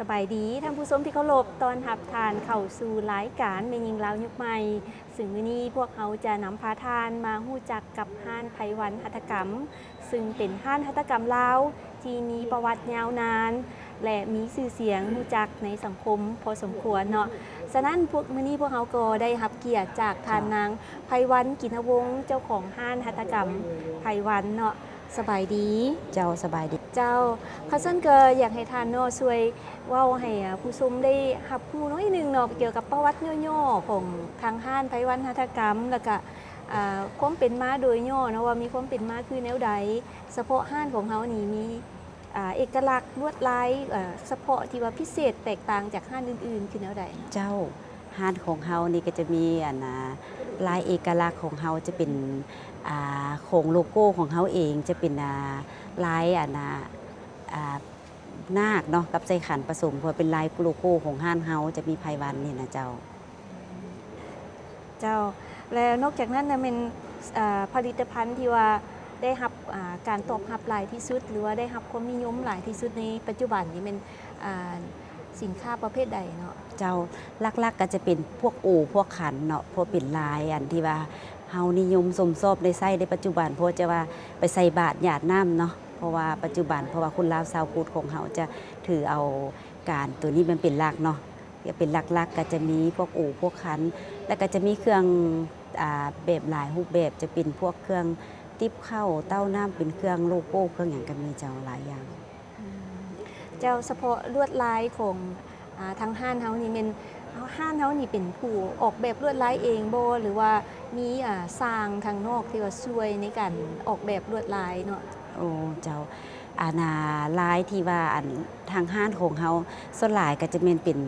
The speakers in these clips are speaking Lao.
ສະບາຍດີທ່ານຜູ້ຊົມທີ່ເຄົາລົບ, ຕ້ອນຮັບທ່ານເຂົ້າສູ່ລາຍການແມ່ຍິງລາວຍຸກໃໝ່, ຊຶ່ງມື້ນີ້ພວກເຮົາຈະນຳພາທ່ານມາຮູ້ຈັກກັບຮ້ານໄພວັນຫັດຖະກຳ, ຊຶ່ງເປັນຮ້ານຫັດຖະກຳລາວທີ່ມີປະຫວັດຍາວນານ ແລະ ມີຊື່ສຽງຮູ້ຈັກໃນສັງຄົມພໍສົມຄວນເນາະ. ສະນັ້ນ ພວກ ມື້ນີ້ພວກເຮົາກໍໄດ້ຮັບກຽດຈາກທ່ານນາງໄພວັນ ກິນນະວົງ ເຈົ້າຂອງຮ້ານຫັດຖະກຳໄພວັນເນາະ. ສະບາຍດີ. ເຈົ້າ ສະບາຍດີ. ເຈົ້າ ຄັນຊັ້ນກໍຢາກໃຫ້ທ່ານເນາະ ຊ່ວຍເວົ້າໃຫ້ ອາ ຜູ້ຊົມໄດ້ຮັບຮູ້ໜ້ອຍໜຶ່ງເນາະ ກ່ຽວກັບປະຫວັດຫຍໍ້ໆຂອງທາງຮ້ານໄພວັນຫັດຖະກຳ ແລ້ວກະ ອາ ຄວາມເປັນມາໂດຍຫຍໍ້ເນາະ ວ່າມີຄວາມເປັນມາຄືແນວໃດ? ສະເພາະຮ້ານຂອງເຮົານີ້ມີ ອາ ເອກະລັກລວດລາຍ ອາ ສະເພາະທີ່ວ່າພິເສດແຕກຕ່າງຈາກຮ້ານອື່ນໆຄືແນວໃດເນາະ? ເຈົ້າ ຮ້ານຂອງເຮົານີ້ກໍຈະມີ ອັນ ອາ ລາຍເອກະລັກຂອງເຮົາຈະເປັນ ອາ ຂອງໂລໂກ້ຂອງເຮົາເອງ ຈະເປັນ ອາ ລາຍ ອັນ ອາ ອາ ນາກເນາະ ກັບໄຊຂັນປະສົມ ເພາະເປັນລາຍໂລໂກ້ຂອງຮ້ານເຮົາ ຈະມີໄພວັນນີ້ນະເຈົ້າ. ເຈົ້າ ແລ້ວນອກຈາກນັ້ນນະແມ່ນ ອາ ຜະລິດຕະພັນທີ່ວ່າໄດ້ຮັບ ອາ ການຕອບຮັບຫຼາຍທີ່ສຸດ ຫຼືວ່າໄດ້ຮັບຄວາມນິຍົມຫຼາຍທີ່ສຸດໃນປັດຈຸບັນນີ້ແມ່ນ ອາ ສິນຄ້າປະເພດໃດເນາະ? ເຈົ້າ ຫຼັກໆກໍຈະເປັນພວກໂອພວກຂັນເນາະ ເພາະເປັນລາຍອັນທີ່ວ່າເຮົານິຍົມຊົມຊອບໄດ້ໃຊ້ໃນປັດຈຸບັນ ເພາະຈະວ່າໄປໃສ່ບາດຫຍາດນ້ຳເນາະ ເພາະວ່າປັດຈຸບັນ ເພາະວ່າຄົນລາວຊາວພຸດຂອງເຮົາຈະຖືເອົາການໂຕນີ້ມັນເປັນຫຼັກເນາະ. ເປັນຫຼັກໆກໍຈະມີພວກໂອພວກຂັນ ແລ້ວກໍຈະມີເຄື່ອງ ອາ ແບບຫຼາຍຮູບແບບ ຈະເປັນພວກເຄື່ອງຕິບເຂົ້າ ເຕົ້ານ້ຳ ເປັນເຄື່ອງໂລໂກ້ ເຄື່ອງຫຍັງກໍມີເຈົ້າ ຫຼາຍຢ່າງ. ອືມ ເຈົ້າ ສະເພາະລວດລາຍຂອງ ອາ ທາງຮ້ານເຮົານີ້ແມ່ນ ຮ້ານເຮົານີ້ເປັນຜູ້ອອກແບບລວດລາຍເອງບໍ່ ຫຼືວ່າມີ ອາ ຊ່າງທາງນອກທີ່ວ່າຊ່ວຍໃນການອອກແບບລວດລາຍເນາະ? ໂອ້ ເຈົ້າ ອັນ ອາ ລາຍທີ່ວ່າ ອັນ ທາງຮ້ານຂອງເຮົາ ສ່ວນຫຼາຍກໍຈະແມ່ນເປັນ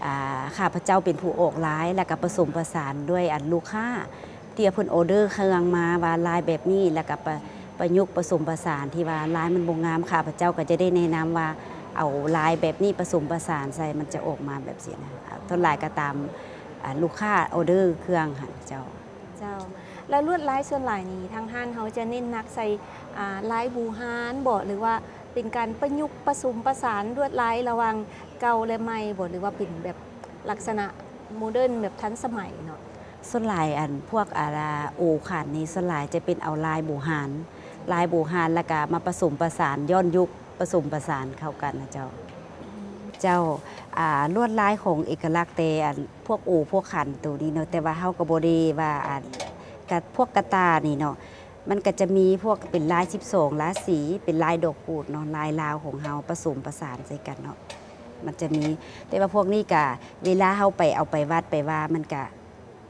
ອາ ຂ້າພະເຈົ້າເປັນຜູ້ອອກລາຍ ແລ້ວກໍປະສົມປະສານດ້ວຍ ອັນ ລູກຄ້າ ທີ່ວ່າເພິ່ນອໍເດີເຄື່ອງມາວ່າລາຍແບບນີ້ ແລ້ວກໍປະ ປະຍຸກປະສົມປະສານທີ່ວ່າລາຍມັນບໍ່ງາມ ຂ້າພະເຈົ້າກໍຈະໄດ້ແນະນຳວ່າເອົາລາຍແບບນີ້ປະສົມປະສານໃສ່ ມັນຈະອອກມາແບບຊີ້ນະ. ອາ ສ່ວນຫຼາຍກໍຕາມ ອາ ລູກຄ້າອໍເດີເຄື່ອງຫັ້ນເຈົ້າ. ເຈົ້າ ແລ້ວລວດລາຍສ່ວນຫຼາຍນີ້ ທາງຮ້ານເຮົາຈະເນັ້ນໜັກໃສ່ ອາ ລາຍບູຮານບໍ ຫຼືວ່າເປັນການປະຍຸກປະສົມປະສານລວດລາຍລະຫວ່າງເກົ່າ ແລະ ໃໝ່ບໍ ຫຼືວ່າເປັນແບບລັກສະນະໂມເດີນ ແບບທັນສະໄໝເນາະ? ສ່ວນຫຼາຍ ອັນ ພວກ ອາ ໂອຂັນນີ້ ສ່ວນຫຼາຍຈະເປັນເອົາລາຍບູຮານ ລາຍບູຮານ ແລ້ວກະມາປະສົມປະສານ ຍ້ອນຍຸກ ປະສົມປະສານເຂົ້າກັນນະເຈົ້າ. ເຈົ້າ ອາ ລວດລາຍຂອງເອກະລັກແຕ່ ອັນ ພວກໂອພວກຂັນໂຕນີ້ເນາະ ແຕ່ວ່າເຮົາກໍບໍ່ໄດ້ວ່າ ອັນ ກະ ພວກກະຕ່ານີ້ເນາະ ມັນກໍຈະມີພວກເປັນລາຍສິບສອງລາສີ ເປັນລາຍດອກກູດເນາະ ລາຍລາວຂອງເຮົາປະສົມປະສານໃສ່ກັນເນາະ ມັນຈະມີ. ແຕ່ວ່າພວກນີ້ກະ ເວລາເຮົາໄປເອົາໄປວັດໄປວາ ມັນກະ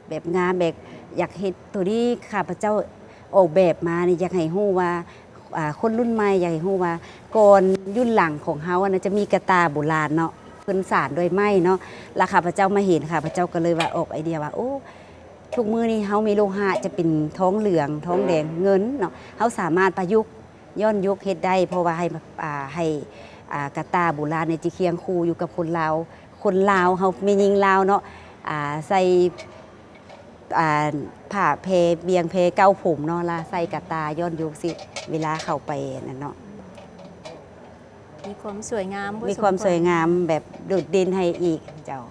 ແບບງາມ ແບບຢາກເຮັດໂຕນີ້ ຂ້າພະເຈົ້າອອກແບບມານີ້ ຢາກໃຫ້ຮູ້ວ່າ ອາ ຄົນລຸ້ນໃໝ່ ຢາກໃຫ້ຮູ້ວ່າກ່ອນ ຍຸນຫຼັງຂອງເຮົາຫັ້ນນະ ຈະມີກະຕ່າບູຮານເນາະ ເພິ່ນສານດ້ວຍໄມ້ເນາະ ແລ້ວຂ້າພະເຈົ້າມາເຫັນ ຂ້າພະເຈົ້າກໍເລີຍວ່າອອກໄອເດຍວ່າ ໂອ້ ທຸກມື້ນີ້ເຮົາມີໂລຫະຈະເປັນທອງເຫຼືອງ ທອງແດງ ເງິນເນາະ ເຮົາສາມາດປະຍຸກ ຍ້ອນຍຸກເຮັດໄດ້ ເພາະວ່າໃຫ້ ອາ ໃຫ້ ອາ ກະຕ່າບູຮານນີ້ຈະຄຽງຄູ່ຢູ່ກັບຄົນລາວ ຄົນລາວເຮົາ ແມ່ຍິງລາວເນາະ ອາ ໃສ່ ອາ ຜ້າແພ ບ່ຽງແພເກົ້າຜົມເນາະ ລະໃສ່ກະຕ່າຍ້ອນຍຸກຊິ ເວລາເຂົ້າໄປນັ້ນເນາະ ມີຄວາມສວຍງາມ ມີຄວາມສວຍງາມແບບໂດດເດັ່ນໃຫ້ອີກເຈົ້າ.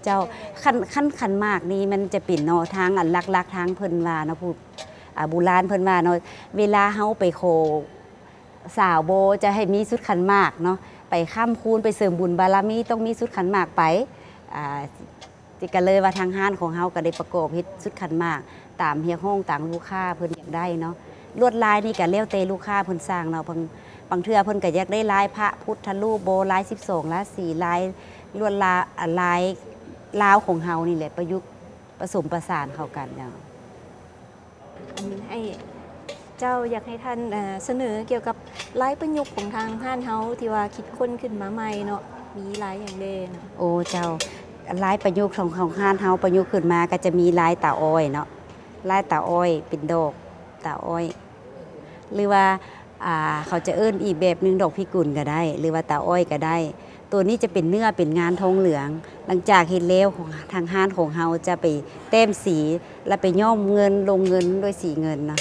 ເຈົ້າ ເຈົ້າ ຄັນ ຄັນຂັນໝາກນີ້ມັນຈະເປັນເນາະ ທາງ ອັນ ຫຼັກໆ ທາງເພິ່ນວ່າເນາະ ຜູ້ ອາ ບູຮານເພິ່ນວ່າເນາະ ເວລາເຮົາໄປຂໍສາວບໍ່ ຈະໃຫ້ມີຊຸດຂັນໝາກເນາະ ໄປຄ້ຳຄູນ ໄປເສີມບຸນບາລະມີ ຕ້ອງມີຊຸດຂັນໝາກໄປ ອາ ຊິກະເລີຍວ່າທາງຮ້ານຂອງເຮົາກໍໄດ້ປະກອບເຮັດຊຸດຂັນໝາກ ຕາມຮຽກຮ້ອງ ຕາມລູກຄ້າເພິ່ນຢາກໄດ້ເນາະ ລວດລາຍນີ້ກໍແລ້ວແຕ່ລູກຄ້າເພິ່ນສັ່ງເນາະ ບາງ ບາງເທື່ອເພິ່ນກໍຢາກໄດ້ລາຍພະພຸດທະຮູບບໍ ລາຍສິບສອງລາສີ ລາຍລວດລາ ອາ ລາຍລາວຂອງເຮົານີ້ແຫຼະ ປະຍຸກປະສົມປະສານເຂົ້າກັນເຈົ້າ. ອັນໃຫ້ເຈົ້າ ຢາກໃຫ້ທ່ານ ເອີ ສະເໜີກ່ຽວກັບລາຍປະຍຸກຂອງທາງຮ້ານເຮົາ ທີ່ວ່າຄິດຄົ້ນຂຶ້ນມາໃໝ່ເນາະ ມີລາຍຫຍັງແດ່ເນາະ? ໂອ ເຈົ້າ ລາຍປະຍຸກຂອງ ຂອງຮ້ານເຮົາປະຍຸກຂຶ້ນມາກໍຈະມີລາຍຕາອ້ອຍເນາະ ລາຍຕາອ້ອຍເປັນດອກຕາອ້ອຍ ຫຼືວ່າ ອ່າ ເຂົາຈະເອີ້ນອີກແບບໜຶ່ງ ດອກພິກຸນກໍໄດ້ ຫຼືວ່າຕາອ້ອຍກໍໄດ້. ໂຕນີ້ຈະເປັນເນື້ອເປັນງານທອງເຫຼືອງ. ຫຼັງຈາກເຮັດແລ້ວ ທາງຮ້ານຂອງເຮົາຈະໄປແຕ້ມສີ ແລ້ວໄປຍ້ອມເງິນ ລົງເງິນດ້ວຍສີເງິນເນາະ.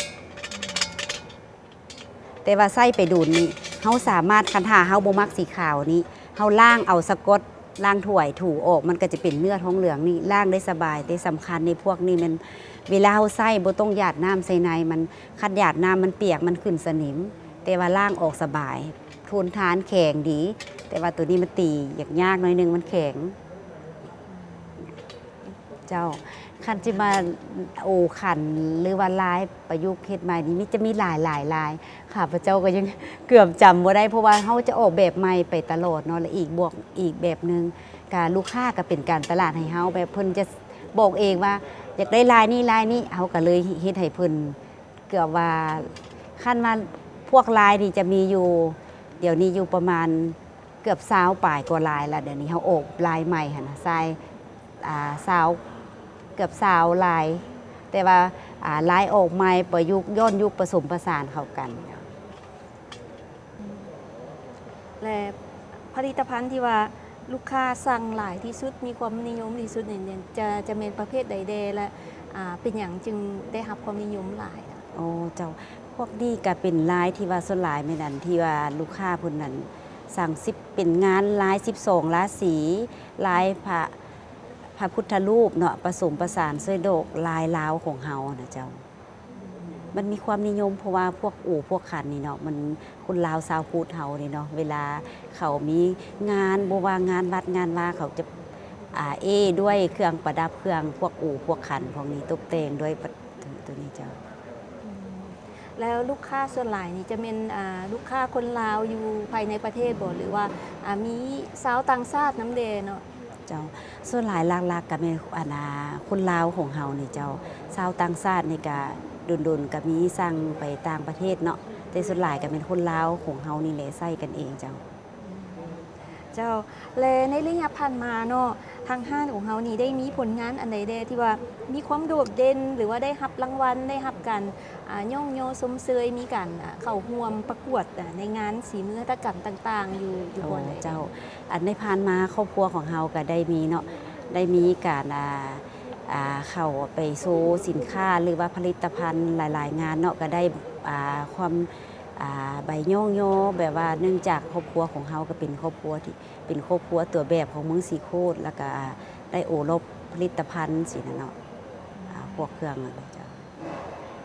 ແຕ່ວ່າໃຊ້ໄປດົນນີ້ ເຮົາສາມາດ ຄັນຖ້າເຮົາບໍ່ມັກສີຂາວນີ້ ເຮົາລ້າງເອົາສະກອດ ລ້າງຖ້ວຍ ຖູອອກ ມັນກໍຈະເປັນເນື້ອທອງເຫຼືອງນີ້ ລ້າງໄດ້ສະບາຍ. ແຕ່ສຳຄັນໃນພວກນີ້ແມ່ນ ເວລາເຮົາໃຊ້ບໍ່ຕ້ອງຫຍາດນ້ຳໃສ່ໃນມັນ, ຄັນຫຍາດນ້ຳມັນປຽກ ມັນຂຶ້ນສະໜິມ. ແຕ່ວ່າລ້າງອອກສະບາຍ ທົນທານ ແຂງດີ. ແຕ່ວ່າໂຕນີ້ມັນຕີຍາກໆໜ້ອຍໜຶ່ງ ມັນແຂງ. ເຈົ້າ ຄັນຊິມາໂອຂັນ ຫຼືວ່າລາຍປະຍຸກເຮັດໃໝ່ນີ້ ມີ ຈະມີຫຼາຍໆລາຍ. ຂ້າພະເຈົ້າກໍຍັງເກືອບຈຳບໍ່ໄດ້ ເພາະວ່າເຮົາຈະອອກແບບໃໝ່ໄປຕະຫຼອດເນາະ. ແລະ ອີກບວກ ອີກແບບໜຶ່ງ ກະລູກຄ້າກໍເປັນການຕະຫຼາດໃຫ້ເຮົາ ແບບເພິ່ນຈະບອກເອງວ່າ ຢາກໄດ້ລາຍນີ້ ລາຍນີ້ ເຮົາກໍເລີຍເຮັດໃຫ້ເພິ່ນ. ເກືອບວ່າ ຄັນວ່າພວກລາຍນີ້ຈະມີຢູ່ ດຽວນີ້ຢູ່ປະມານເກືອບຊາວປາຍກວ່າລາຍລະ. ດຽວນີ້ເຮົາອອກລາຍໃໝ່ຫັ້ນນະ ຊາຍ ອາ ຊາວ ເກືອບຊາວລາຍ. ແຕ່ວ່າ ອາ ລາຍອອກໃໝ່ ປະຍຸກ ຍ້ອນຍຸກ ປະສົມປະສານເຂົ້າກັນ. ແລະ ຜະລິດຕະພັນທີ່ວ່າລູກຄ້າສັ່ງຫຼາຍທີ່ສຸດ ມີຄວາມນິຍົມທີ່ສຸດນີ້ ຈະ ຈະແມ່ນປະເພດໃດແດ່ ແລະ ອາ ເປັນຫຍັງຈຶ່ງໄດ້ຮັບຄວາມນິຍົມຫຼາຍ? ໂອ້ ເຈົ້າ ພວກນີ້ກະເປັນລາຍທີ່ວ່າສ່ວນຫຼາຍແມ່ນອັນທີ່ວ່າລູກຄ້າເພິ່ນນັ້ນສັ່ງ ສິບ ເປັນງານລາຍສິບສອງລາສີ ລາຍພະ ພະພຸດທະຮູບເນາະ ປະສົມປະສານ ສວຍດອກ ລາຍລາວຂອງເຮົານະເຈົ້າ. ມັນມີຄວາມນິຍົມ ເພາະວ່າພວກໂອພວກຂັນນີ້ເນາະ ມັນຄົນລາວຊາວພຸດເຮົານີ້ເນາະ ເວລາເຂົາມີງານ ບໍ່ວ່າງານວັດງານວາ ເຂົາຈະ ອາ ເອ້ດ້ວຍເຄື່ອງປະດັບ ເຄື່ອງພວກໂອພວກຂັນພວກນີ້ ຕົບແຕ່ງດ້ວຍປະ ໂຕນີ້ເຈົ້າ. ແລ້ວລູກຄ້າສ່ວນຫຼາຍນີ້ຈະແມ່ນ ອາ ລູກຄ້າຄົນລາວຢູ່ພາຍໃນປະເທດບໍ່ ຫຼືວ່າ ອາ ມີຊາວຕ່າງຊາດນຳແດ່ເນາະ? ເຈົ້າ ສ່ວນຫຼາຍຫຼັກໆກະແມ່ນ ອັນ ອາ ຄົນລາວຂອງເຮົານີ້ເຈົ້າ. ຊາວຕ່າງຊາດນີ້ກະດົນໆກະມີສັ່ງໄປຕ່າງປະເທດເນາະ ແຕ່ສ່ວນຫຼາຍກະແມ່ນຄົນລາວຂອງເຮົານີ້ແຫຼະ ໃຊ້ກັນເອງເຈົ້າ. ເຈົ້າ ແລະ ໃນໄລຍະຜ່ານມາເນາະ ທາງຮ້ານຂອງເຮົານີ້ໄດ້ມີຜົນງານອັນໃດແດ່ທີ່ວ່າມີຄວາມໂດດເດັ່ນ ຫຼືວ່າໄດ້ຮັບລາງວັນ ໄດ້ຮັບການ ອາ ຍ້ອງຍໍຊົມເຊີຍ ມີການ ອາ ເຂົ້າຮ່ວມປະກວດ ອາ ໃນງານສີມືຫັດຖະກຳຕ່າງໆ ຢູ່ ຢູ່ບ່ອນໃດ? ໂອ້ ເຈົ້າ ອັນໃນຜ່ານມາຄອບຄົວຂອງເຮົາກະໄດ້ມີເນາະ ໄດ້ມີການ ອາ ອາ ເຂົ້າໄປໂຊສິນຄ້າ ຫຼືວ່າຜະລິດຕະພັນຫຼາຍໆງານເນາະ ກະໄດ້ ອາ ຄວາມ ອາ ໃບຍ້ອງຍໍ ແບບວ່າເນື່ອງຈາກຄອບຄົວຂອງເຮົາກະເປັນຄອບຄົວທີ່ ເປັນຄອບຄົວຕົວແບບຂອງເມືອງສີໂຄດ ແລ້ວກະໄດ້ໂອລົບຜະລິດຕະພັນຊີ້ນະເນາະ ອາ ພວກເຄື່ອງນັ້ນເຈົ້າ.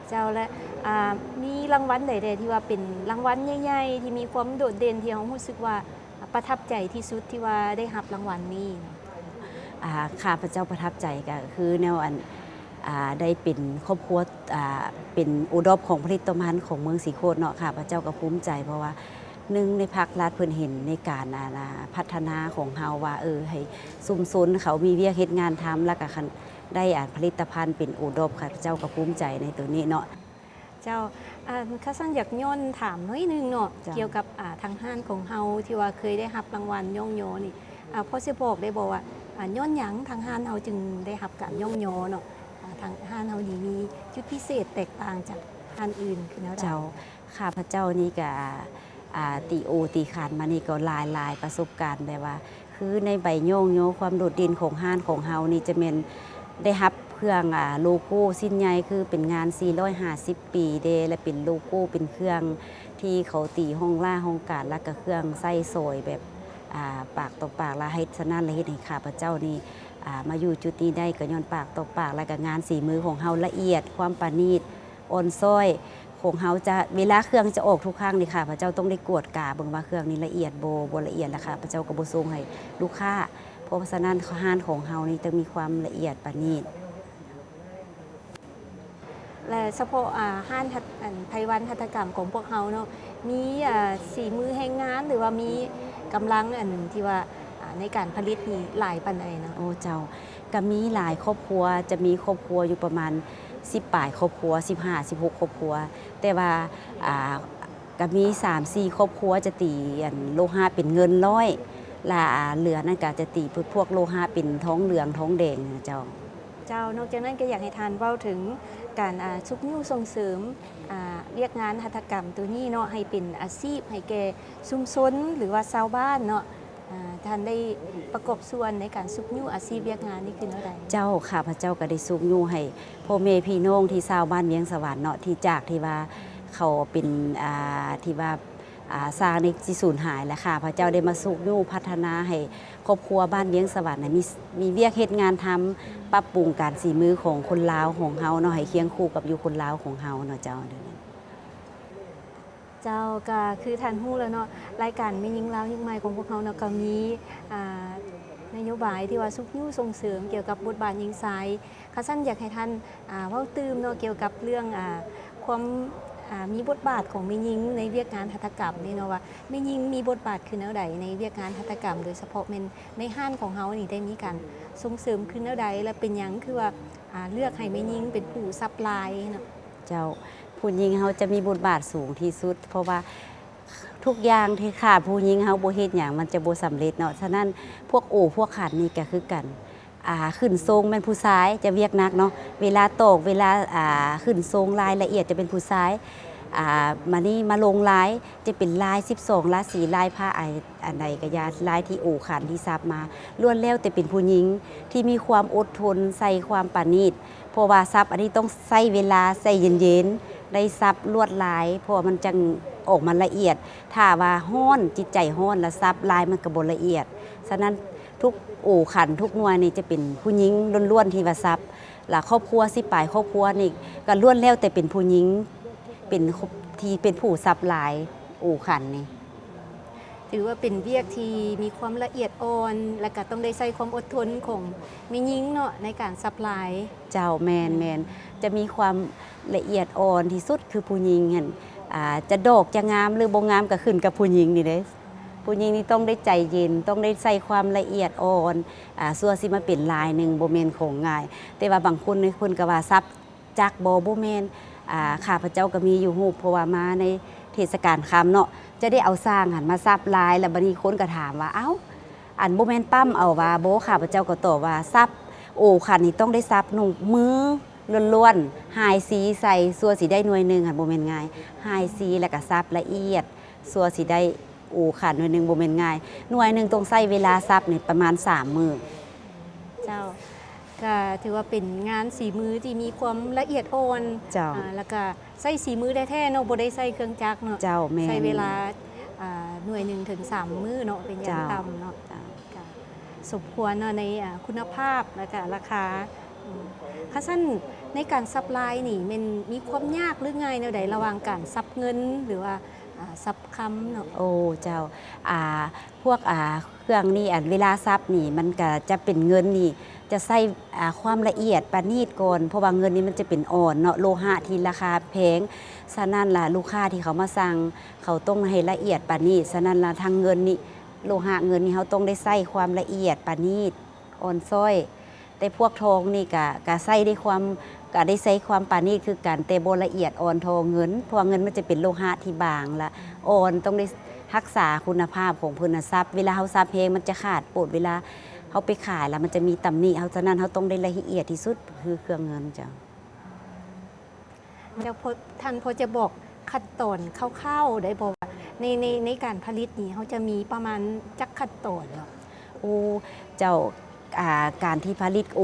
ເຈົ້າ ແລະ ອາ ມີລາງວັນໃດແດ່ທີ່ວ່າເປັນລາງວັນໃຫຍ່ໆ ທີ່ມີຄວາມໂດດເດັ່ນ ທີ່ເຮົາຮູ້ສຶກວ່າປະທັບໃຈທີ່ສຸດ ທີ່ວ່າໄດ້ຮັບລາງວັນນີ້? ອາ ຂ້າພະເຈົ້າປະທັບໃຈກະຄືແນວອັນ ອາ ໄດ້ເປັນຄອບຄົວ ອາ ເປັນໂອດອບຂອງຜະລິດຕະພັນຂອງເມືອງສີໂຄດເນາະ. ຂ້າພະເຈົ້າກະພູມໃຈ ເພາະວ່າ ໜຶ່ງໃນພາກລັດເພິ່ນເຫັນໃນການ ອາ ອາ ພັດທະນາຂອງເຮົາວ່າ ເອີ ໃຫ້ຊຸມຊົນເຂົາມີວຽກເຮັດງານທຳ ແລ້ວກະຄັນໄດ້ ອາ ຜະລິດຕະພັນເປັນໂອດອບ ຂ້າພະເຈົ້າກະພູມໃຈໃນໂຕນີ້ເນາະ. ເຈົ້າ ອາ ຂ້າຊັ້ນຢາກຍ້ອນຖາມໜ້ອຍໜຶ່ງເນາະ ເຈົ້າ ກ່ຽວກັບ ອາ ທາງຮ້ານຂອງເຮົາທີ່ວ່າເຄີຍໄດ້ຮັບລາງວັນຍ້ອງຍໍນີ້ ອາ ພໍຊິບອກໄດ້ບໍ່ວ່າ ອາ ຍ້ອນຫຍັງທາງຮ້ານເຮົາຈຶ່ງໄດ້ຮັບການຍ້ອງຍໍເນາະ? ອາ ທາງຮ້ານເຮົານີ້ມີຈຸດພິເສດແຕກຕ່າງຈາກຮ້ານອື່ນຄືແນວໃດ? ເຈົ້າ ຂ້າພະເຈົ້ານີ້ກະ ອາ ຕີໂອຕີຄັນມານີ້ກໍຫຼາຍໆປະສົບການ ແບບວ່າ ຄືໃນໃບຍ້ອງຍໍຄວາມໂດດເດັ່ນຂອງຮ້ານຂອງເຮົານີ້ ຈະແມ່ນໄດ້ຮັບເຄື່ອງ ອາ ໂລໂກ້ ຊິ້ນໃຫຍ່ ຄືເປັນງານສີ່ຮ້ອຍຫ້າສິບປີເດ້ ແລະ ເປັນໂລໂກ້ ເປັນເຄື່ອງທີ່ເຂົາຕີຮ້ອງລ້າຮ້ອງການ ແລ້ວກະເຄື່ອງໃຊ້ສອຍແບບ ອາ ປາກຕໍ່ປາກ ແລ້ວເຮັດ ສະນັ້ນລະເຮັດໃຫ້ຂ້າພະເຈົ້ານີ້ ອາ ມາຢູ່ຈຸດນີ້ໄດ້ ກະຍ້ອນປາກຕໍ່ປາກ ແລ້ວກະງານສີມືຂອງເຮົາລະອຽດ ຄວາມປານີດ ອ່ອນຊ້ອຍ ຂອງເຮົາຈະ ເວລາເຄື່ອງຈະອອກທຸກຄັ້ງນີ້ ຂ້າພະເຈົ້າຕ້ອງໄດ້ກວດກາເບິ່ງວ່າເຄື່ອງນີ້ລະອຽດບໍ່ ບໍ່ລະອຽດ ແລ້ວຂ້າພະເຈົ້າກໍບໍ່ສົ່ງໃຫ້ລູກຄ້າ. ເພາະສະນັ້ນ ຮ້ານຂອງເຮົານີ້ຕ້ອງມີຄວາມລະອຽດປານີດ. ແລະ ສະເພາະ ອາ ຮ້ານຫັດ ອັນ ໄພວັນຫັດຖະກຳຂອງພວກເຮົາເນາະ ມີ ອາ ສີມືແຮງງານ ຫຼືວ່າມີກຳລັງ ອັນ ທີ່ວ່າ ອາ ໃນການຜະລິດນີ້ຫຼາຍປານໃດເນາະ? ໂອ້ ເຈົ້າ ກະມີຫຼາຍຄອບຄົວ ຈະມີຄອບຄົວຢູ່ປະມານສິບປາຍຄອບຄົວ ສິບຫ້າ ສິບຫົກຄອບຄົວ ແຕ່ວ່າ ອາ ກະມີສາມສີ່ຄອບຄົວຈະຕີ ອັນ ໂລຫະເປັນເງິນຮ້ອຍ ລະ ອາ ເຫຼືອນັ້ນກະຈະຕີເປັນພວກໂລຫະເປັນທອງເຫຼືອງທອງແດງນະເຈົ້າ. ເຈົ້າ ນອກຈາກນັ້ນກະຢາກໃຫ້ທ່ານເວົ້າເຖິງການ ອາ ຊຸກຍູ້ສົ່ງເສີມ ອາ ວຽກງານຫັດຖະກຳໂຕນີ້ເນາະ ໃຫ້ເປັນອາຊີບໃຫ້ແກ່ຊຸມຊົນ ຫຼືວ່າຊາວບ້ານເນາະ. ອາ ທ່ານໄດ້ປະກອບສ່ວນໃນການຊຸກຍູ້ອາຊີບວຽກງານນີ້ຄືແນວໃດ? ເຈົ້າ ຂ້າພະເຈົ້າກະໄດ້ຊຸກຍູ້ໃຫ້ພໍ່ແມ່ພີ່ນ້ອງທີ່ຊາວບ້ານວຽງສະຫວັນເນາະ ທີ່ຈາກທີ່ວ່າເຂົາເປັນ ອາ ທີ່ວ່າ ອາ ຊ້າງນີ້ຊິສູນຫາຍ ແລະ ຂ້າພະເຈົ້າໄດ້ມາຊຸກຍູ້ພັດທະນາໃຫ້ຄອບຄົວບ້ານວຽງສະຫວັນນະ ມີ ມີວຽກເຮັດງານທຳ, ປັບປຸງການສີມືຂອງຄົນລາວຂອງເຮົາເນາະ ໃຫ້ຄຽງຄູ່ກັບຢູ່ຄົນລາວຂອງເຮົາເນາະເຈົ້າ. ເຈົ້າ ກໍຄືທ່ານຮູ້ແລ້ວເນາະ ລາຍການແມ່ຍິງລາວຍຸກໃໝ່ຂອງພວກເຮົາເນາະ ກໍມີ ອ່າ ນະໂຍບາຍທີ່ວ່າຊຸກຍູ້ສົ່ງເສີມກ່ຽວກັບບົດບາດຍິງຊາຍ. ຄັນຊັ້ນຢາກໃຫ້ທ່ານ ອ່າ ເວົ້າຕື່ມເນາະ ກ່ຽວກັບເລື່ອງ ອ່າ ຄວາມ ອ່າ ມີບົດບາດຂອງແມ່ຍິງໃນວຽກງານຫັດຖະກຳນີ້ເນາະ ວ່າແມ່ຍິງມີບົດບາດຄືແນວໃດໃນວຽກງານຫັດຖະກຳ ໂດຍສະເພາະແມ່ນໃນຮ້ານຂອງເຮົານີ້ ໄດ້ມີການສົ່ງເສີມຄືແນວໃດ ແລະ ເປັນຫຍັງຄືວ່າ ອ່າ ເລືອກໃຫ້ແມ່ຍິງເປັນຜູ້ຊັບລາຍເນາະ? ເຈົ້າ ຜູ້ຍິງເຮົາຈະມີບົດບາດສູງທີ່ສຸດ ເພາະວ່າທຸກຢ່າງທີ່ຂາດຜູ້ຍິງເຮົາບໍ່ເຮັດຫຍັງ ມັນຈະບໍ່ສຳເລັດເນາະ. ສະນັ້ນ ພວກໂອພວກຂັນນີ້ກໍຄືກັນ ອ່າ ຂຶ້ນຊົງແມ່ນຜູ້ຊາຍຈະວຽກໜັກເນາະ ເວລາຕອກ ເວລາ ອ່າ ຂຶ້ນຊົງລາຍລະອຽດຈະເປັນຜູ້ຊາຍ ອ່າ ມານີ້ມາລົງລາຍຈະເປັນລາຍສິບສອງລາສີ ລາຍພະ ອາ ອັນໃດກໍຢ່າ ລາຍທີ່ໂອຂັນທີ່ສັບມາ ລ້ວນແລ້ວແຕ່ເປັນຜູ້ຍິງທີ່ມີຄວາມອົດທົນ ໃສ່ຄວາມປານີດ ເພາະວ່າສັບອັນນີ້ຕ້ອງໃຊ້ເວລາໃສ່ເຢັນໆ ໄດ້ສັບລວດລາຍ ເພາະວ່າມັນຈັ່ງອອກມາລະອຽດ. ຖ້າວ່າຮ້ອນ ຈິດໃຈຮ້ອນ ລະສັບລາຍມັນກໍບໍ່ລະອຽດ. ສະນັ້ນ ທຸກໂອຂັນທຸກໜ່ວຍນີ້ຈະເປັນຜູ້ຍິງລ້ວນໆທີ່ວ່າສັບ ລະຄອບຄົວສິບປາຍຄອບຄົວນີ້ກໍລ້ວນແລ້ວແຕ່ເປັນຜູ້ຍິງ ເປັນ ທີ່ເປັນຜູ້ສັບລາຍໂອຂັນນີ້. ຖືວ່າເປັນວຽກທີ່ມີຄວາມລະອຽດອ່ອນ ແລະ ກະຕ້ອງໄດ້ໃຊ້ຄວາມອົດທົນຂອງແມ່ຍິງເນາະ ໃນການສັບລາຍ. ເຈົ້າ ແມ່ນ ແມ່ນ ຈະມີຄວາມລະອຽດອ່ອນທີ່ສຸດຄືຜູ້ຍິງຫັ້ນ ອ່າ ຈະດອກຈະງາມ ຫຼື ບໍ່ງາມກໍຂຶ້ນກັບຜູ້ຍິງນີ້ເດ້. ຜູ້ຍິງນີ້ຕ້ອງໄດ້ໃຈເຢັນ ຕ້ອງໄດ້ໃຊ້ຄວາມລະອຽດອ່ອນ ອ່າ ຊົ່ວຊິມາເປັນລາຍໜຶ່ງ ບໍ່ແມ່ນຂອງງ່າຍ. ແຕ່ວ່າບາງຄົນນີ້ເພິ່ນກໍວ່າສັບ ຈັກບໍ່? ບໍ່ແມ່ນ ອ່າ ຂ້າພະເຈົ້າກໍມີຢູ່ຮູບ ເພາະວ່າມາໃນເທດສະການຄຳເນາະ ຈະໄດ້ເອົາຊ້າງຫັ້ນມາສັບລາຍ ແລ້ວບາດນີ້ຄົນກໍຖາມວ່າ ເອົ້າ ອັນບໍ່ແມ່ນປ້ຳເອົາຫວາ? ບໍ່ ຂ້າພະເຈົ້າກໍຕອບວ່າ ສັບໂອຂັນນີ້ຕ້ອງໄດ້ສັບໜູມືລ້ວນໆ ຫາຍສີໃສ່ ຊົ່ວຊິໄດ້ໜ່ວຍໜຶ່ງຫັ້ນ ບໍ່ແມ່ນງ່າຍ ຫາຍສີ ແລ້ວກໍສັບລະອຽດ ຊົ່ວຊິໄດ້ ໂອ ຂັນໜ່ວຍໜຶ່ງບໍ່ແມ່ນງ່າຍ ໜ່ວຍໜຶ່ງຕ້ອງໃຊ້ເວລາສັບນີ້ປະມານສາມມື້. ເຈົ້າ ກະຖືວ່າເປັນງານສີມືທີ່ມີຄວາມລະອຽດອ່ອນ. ເຈົ້າ ອາ ແລ້ວກະໃຊ້ສີມືແທ້ໆເນາະ ບໍ່ໄດ້ໃຊ້ເຄື່ອງຈັກເນາະ. ເຈົ້າ ແມ່ນ ໃຊ້ເວລາ ອາ ໜ່ວຍໜຶ່ງເຖິງສາມມື້ເນາະ ເປັນຢ່າງ ເຈົ້າ ຕ່ຳເນາະ. ເຈົ້າ ກະສົມຄວນເນາະ ໃນ ອາ ຄຸນນະພາບ ແລ້ວກະລາຄາ. ອືມ ຄັນຊັ້ນໃນການສັບລາຍນີ້ແມ່ນມີຄວາມຍາກ ຫຼື ງ່າຍແນວໃດ ລະຫວ່າງການສັບເງິນ ຫຼືວ່າ ອາ ສັບຄຳເນາະ? ໂອ້ ເຈົ້າ ອາ ພວກ ອາ ເຄື່ອງນີ້ ອັນເວລາສັບນີ້ ມັນກະຈະເປັນເງິນນີ້ ຈະໃຊ້ ອາ ຄວາມລະອຽດປານີດກ່ອນ ເພາະວ່າເງິນນີ້ມັນຈະເປັນອ່ອນເນາະ ໂລຫະທີ່ລາຄາແພງ. ສະນັ້ນລະ ລູກຄ້າທີ່ເຂົາມາສັ່ງ ເຂົາຕ້ອງໃຫ້ລະອຽດປານີດ. ສະນັ້ນລະ ທາງເງິນນີ້ ໂລຫະເງິນນີ້ ເຮົາຕ້ອງໄດ້ໃຊ້ຄວາມລະອຽດປານີດ ອ່ອນຊ້ອຍ. ແຕ່ພວກທອງນີ້ກະ ກະໃຊ້ໄດ້ຄວາມ ກະໄດ້ໃຊ້ຄວາມປານີດຄືກັນ ແຕ່ບໍ່ລະອຽດອ່ອນທໍ່ເງິນ ເພາະວ່າເງິນມັນຈະເປັນໂລຫະທີ່ບາງ ລະອ່ອນ ຕ້ອງໄດ້ຮັກສາຄຸນນະພາບຂອງເພິ່ນນະ. ສັບ ເວລາເຮົາສັບແຮງມັນຈະຂາດໂພດ ເວລາເຮົາໄປຂາຍລະມັນຈະມີຕຳໜິເຮົາ. ສະນັ້ນເຮົາຕ້ອງໄດ້ລະອຽດທີ່ສຸດ ຄືເຄື່ອງເງິນ. ເຈົ້າ ເຈົ້າ ທ່ານພໍຈະບອກຂັ້ນຕອນຄ່າວໆໄດ້ບໍ່ວ່າ ໃນ ໃນ ໃນການຜະລິດນີ້ ເຮົາຈະມີປະມານຈັກຂັ້ນຕອນເນາະ? ໂອ້ ເຈົ້າ ອາ ການທີ່ຜະລິດໂອ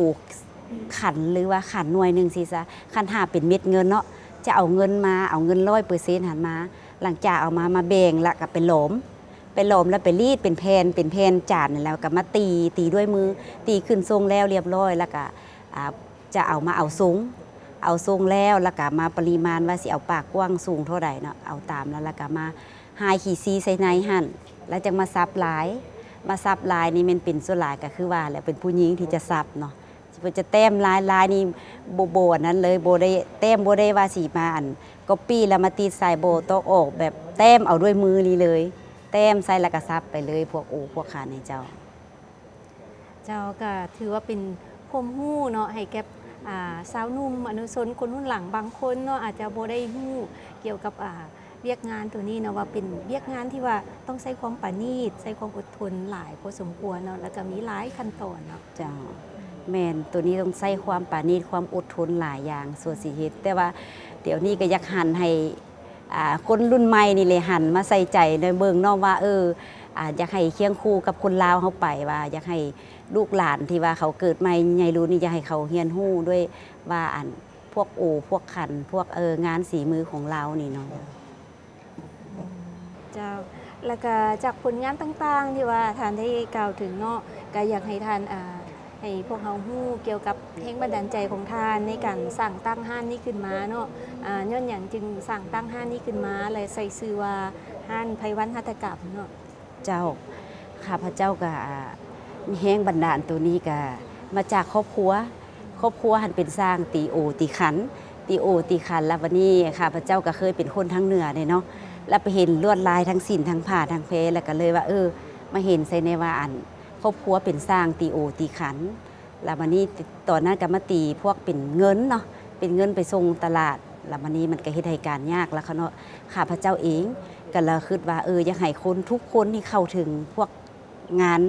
ຂັນ ຫຼືວ່າຂັນໜ່ວຍໜຶ່ງຊີ້ຊະ ຄັນຖ້າເປັນເມັດເງິນເນາະ ຈະເອົາເງິນມາ ເອົາເງິນຮ້ອຍເປີເຊັນຫັ້ນມາ ຫຼັງຈາກເອົາມາ ມາແບ່ງ ລະກະໄປຫຼອມ ໄປຫຼອມ ລະໄປລີດເປັນແຜ່ນ ເປັນແຜ່ນຈານ ແລ້ວກະມາຕີ ຕີດ້ວຍມື ຕີຂຶ້ນຊົງແລ້ວລຽບຮ້ອຍ ລະກະ ອາ ຈະເອົາມາເອົາຊົງ ເອົາຊົງແລ້ວ ລະກະມາປະລິມານວ່າຊິເອົາປາກກວ້າງສູງເທົ່າໃດເນາະ ເອົາຕາມລະ ລະກະມາຮ່າຍຂີ້ຊີໃສ່ໃນຫັ້ນ ລະຈັ່ງມາສັບລາຍ ມາສັບລາຍນີ້ແມ່ນເປັນສ່ວນຫຼາຍກະຄືວ່າແຫຼະ ເປັນຜູ້ຍິງທີ່ຈະສັບເນາະ ເພິ່ນຈະແຕ້ມລາຍ ລາຍນີ້ບໍ່ ບໍ່ອັນນັ້ນເລີຍ ບໍ່ໄດ້ແຕ້ມ ບໍ່ໄດ້ວ່າຊິມາອັນກັອບປີ້ລະມາຕິດໃສ່ ບໍ່ ຕ້ອງອອກແບບແຕ້ມເອົາດ້ວຍມືນີ້ເລີຍ ແຕ້ມໃສ່ລະກະສັບໄປເລີຍ ພວກໂອພວກຂັນໃຫ້ເຈົ້າ. ເຈົ້າ ກະຖືວ່າເປັນຄວາມຮູ້ເນາະ ໃຫ້ແກ່ ອາ ຊາວໜຸ່ມອະນຸຊົນຄົນຮຸ່ນຫຼັງບາງຄົນເນາະ ອາດຈະບໍ່ໄດ້ຮູ້ກ່ຽວກັບ ອາ ວຽກງານໂຕນີ້ເນາະ ວ່າເປັນວຽກງານທີ່ວ່າຕ້ອງໃຊ້ຄວາມປານີດ ໃຊ້ຄວາມອົດທົນຫຼາຍພໍສົມຄວນເນາະ ແລ້ວກະມີຫຼາຍຂັ້ນຕອນເນາະ. ເຈົ້າ ແມ່ນ ໂຕນີ້ຕ້ອງໃຊ້ຄວາມປານີດ ຄວາມອົດທົນຫຼາຍຢ່າງ ຊົ່ວຊິເຮັດ ແຕ່ວ່າດຽວນີ້ກະຢາກຫັນໃຫ້ ອາ ຄົນລຸ້ນໃໝ່ນີ້ແຫຼະ ຫັນມາໃສ່ໃຈແດ່ເບິ່ງເນາະວ່າ ເອີ ອາ ຢາກໃຫ້ຄຽງຄູ່ກັບຄົນລາວເຮົາໄປ ວ່າຢາກໃຫ້ລູກຫຼານທີ່ວ່າເຂົາເກີດໃໝ່ໃຫຍ່ລຸນນີ້ ຢາກໃຫ້ເຂົາຮຽນຮູ້ດ້ວຍວ່າ ອັນ ພວກໂອ ພວກຂັນ ພວກ ເອີ ງານສີມືຂອງລາວນີ້ເນາະ. ເຈົ້າ ແລ້ວກະຈາກຜົນງານຕ່າງໆ ທີ່ວ່າທ່ານໄດ້ກ່າວເຖິງເນາະ ກະຢາກໃຫ້ທ່ານ ອ່າ ໃຫ້ພວກເຮົາຮູ້ກ່ຽວກັບແຮງບັນດານໃຈຂອງທ່ານໃນການສ້າງຕັ້ງຮ້ານນີ້ຂຶ້ນມາເນາະ ອ່າ ຍ້ອນຫຍັງຈຶ່ງສ້າງຕັ້ງຮ້ານນີ້ຂຶ້ນມາ ແລະ ໃສ່ຊື່ວ່າຮ້ານໄພວັນຫັດຖະກຳເນາະ? ເຈົ້າ ຂ້າພະເຈົ້າກະ ແຮງບັນດານໂຕນີ້ກະມາຈາກຄອບຄົວ ຄອບຄົວຫັ້ນເປັນຊ່າງຕີໂອຕີຂັນ ຕີໂອຕີຂັນ ແລ້ວບັດນີ້ຂ້າພະເຈົ້າກະເຄີຍເປັນຄົນທາງເໜືອເດ້ເນາະ ແລ້ວໄປເຫັນລວດລາຍທາງສິນທາງຜ້າທາງແພ ແລ້ວກະເລີຍວ່າ ເອີ ມາເຫັນໃສ່ແນ່ວ່າ ອັນ ຄອບຄົວເປັນຊ່າງຕີໂອຕີຂັນ ແລ້ວບັດນີ້ຕອນນັ້ນກະມາຕີພວກເປັນເງິນເນາະ ເປັນເງິນໄປສົ່ງຕະຫຼາດ ແລ້ວບັດນີ້ມັນກະເຮັດໃຫ້ການຍາກ ແລ້ວເນາະ ຂ້າພະເຈົ້າເອງກະລະຄຶດວ່າ ເອີ ຢາກໃຫ້ຄົນທຸກຄົນນີ້ເຂົ້າເຖິງພວກ ງານ